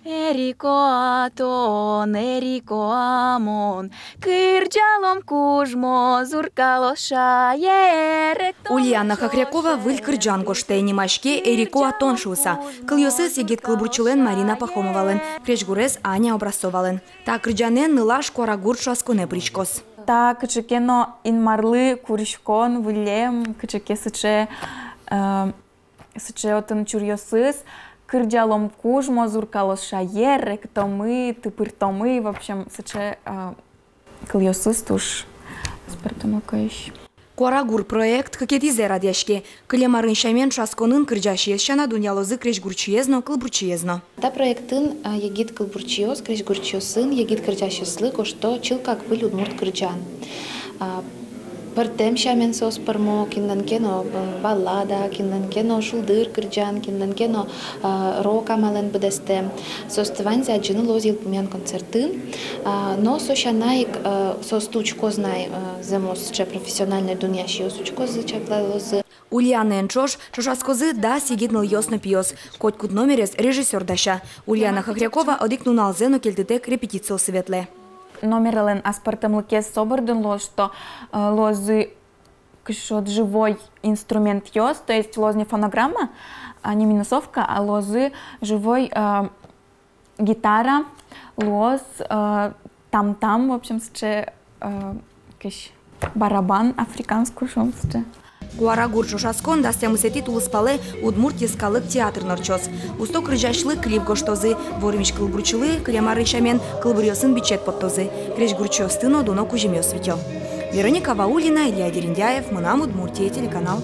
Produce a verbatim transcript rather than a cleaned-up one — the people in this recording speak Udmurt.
Эрико-а тон, эрико-а мон, кырӟалом кужмо зуркалоз шаер. Ульяна Хохрякова выль кырӟан гожтэ, нимаське «Эрико-а тон» шуыса. Кылъёсыз егит кылбурчилэн Марина Пахомовалэн, крезьгурез Аня Образцовалэн. Та кырӟанэн нылаш «Куарагур» ӵошатсконэ пыриськоз. Та кыӵе ке но инмарлы куриськон, выллем, кыӵе ке сыӵе, э, сыӵе отын чуръёсыз, кырӟалом кужмо зуркалоз шаер, эктомы, тыпыртомы, в общем, сыӵе, э, кылъёсыз туж аспӧртэмлыкоесь. «Куарагур» проект кыкетӥзэ радъяське. Кылем арын сямен ӵошатсконын кырӟасез сяна дунъялозы крезьгурчиез но, кылбурчиез но. Та проектын, а, егит кылбурчиос, крезьгурчиосын егит кырӟасезлы гожто чылкак выль удмурт кырӟан. А, пӧртэм сямен соос пӧрмо, кинлэн ке но, м, баллада, кинлэн ке но шулдыр кырӟан, кинлэн ке но, а, рок амалэн быдэстэм. Соосты ваньзэ адӟыны луоз йылпумъян концертын. А, но со сяна ик, а, соосты учкоз на, а, зэмос сыӵе профессиональной дунъясьёс учкозы, чаклалозы. Ульянаен ӵош ӵошатскозы дас егит нылъёс но пиос. Котькуд номерез режиссёр дася. Ульяна Хохрякова одӥг нуналзэ но кельтытэк репетициосы ветлэ. Номерлэн аспӧртэмлыкез со бордын луоз, что, э, луозы кыӵе ке живой инструментъёс, то есть луоз не фонограмма, а не минусовка, а луозы живой, э, гитара, луоз, э, там-там, в общем, сыӵе, э, кыӵе барабан африканской, шуом сыӵе. «Куарагур» ӵошатскон дас тямысэтӥ тулыспалэ Удмурт йӧскалык театрын ортчоз. Усто кырӟасьлы клип гожтозы, вормись кылбурчилы, кылем арын сямен, кылбуръёсын бичет поттозы. Крезьгурчиосты но дуно кузьымъёс витё. Вероника Ваулина, Илья Дерендяев, «Мынам Удмуртие» телеканал.